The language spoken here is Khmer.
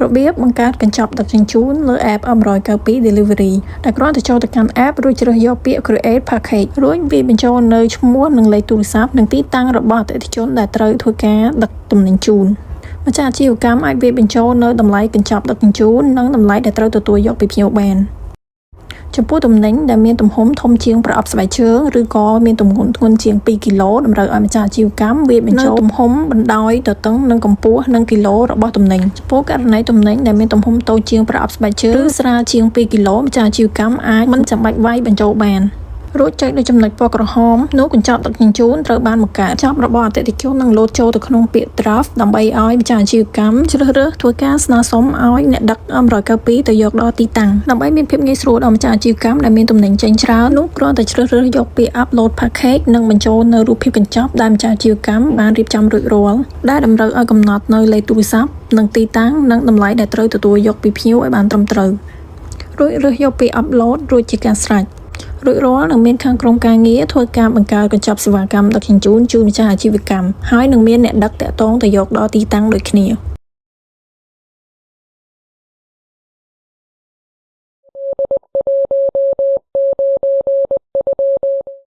របៀបបង្កើតកញ្ចប់ដឹកជញ្ជូនលើ app M192 Delivery ដែលគ្រាន់តែចូលទៅកាន់ app រួចជ្រើសយកពាក្យ Create Package រួចវាយបញ្ចូលនៅឈ្មោះនិងលេខទូរស័ព្ទនិងទីតាំងរបស់អតិថិជនដែលត្រូវធ្វើការដឹកទំនិញជូនម្ចាស់អាជីវកម្មអាចវាយបញ្ចូលនៅតម្លៃកញ្ចប់ដឹកជញ្ជូននិងតម្លៃដែលត្រូវទទួលយកពីភ្ញៀវបានចំពោះទំនិញដែលមានទំហំធំជាងប្រអប់ស្បែកជើងឬក៏មានទម្ងន់ធ្ងន់ជាង2គីឡូតម្រូវឲ្យម្ចាស់អាជីវកម្មវាយបញ្ចូលទំហំបណ្ដោយទទឹងនិងកម្ពស់និងគីឡូរបស់ទំនិញចំពោះករណីទំនិញដែលមានទំហំតូចជាងប្រអប់ស្បែកជើងឬស្រាលជាង2គីឡូម្ចាស់អាជីវកម្មអាចមិនចាំបាច់វាយបញ្ចូលបានរួចចុចនៅចំណុចពណ៌ក្រហមនោះកញ្ចប់ដឹកជញ្ជូនត្រូវបានបង្កើតកញ្ចប់របស់អតិថិជននឹងលោតចូលទៅក្នុងពាក្យ draft ដើម្បីឲ្យម្ចាស់អាជីវកម្មជ្រើសរើសធ្វើការស្នើសុំឲ្យអ្នកដឹក M192 ទៅយកដល់ទីតាំងដើម្បីមានភាពងាយស្រួលដល់ម្ចាស់អាជីវកម្មដែលមានទំនិញចេញច្រើននោះគ្រាន់តែជ្រើសរើសយកពាក្យ upload package និងបញ្ចូលនៅរូបភាពកញ្ចប់ដែលម្ចាស់អាជីវកម្មបានរៀបចំរួចរាល់ដែលតម្រូវឲ្យកំណត់នៅលេខទូរស័ព្ទនិងទីតាំងនិងតម្លៃដែលត្រូវទទួលយកពីភ្ញៀវឲ្យបានត្រឹមត្រូវរួចរើសយកពាក្យ upload រួចជាការស្រេចរួចរាល់នឹងមានខាងក្រុមការងារធ្វើការបង្កើតកញ្ចប់សេវាកម្មដឹកជញ្ជូនជូនម្ចាស់អាជីវកម្មហើយនឹងមានអ្នកដឹកតាក់ទងទៅយកដល់ទីតាំងដូចគ្នា។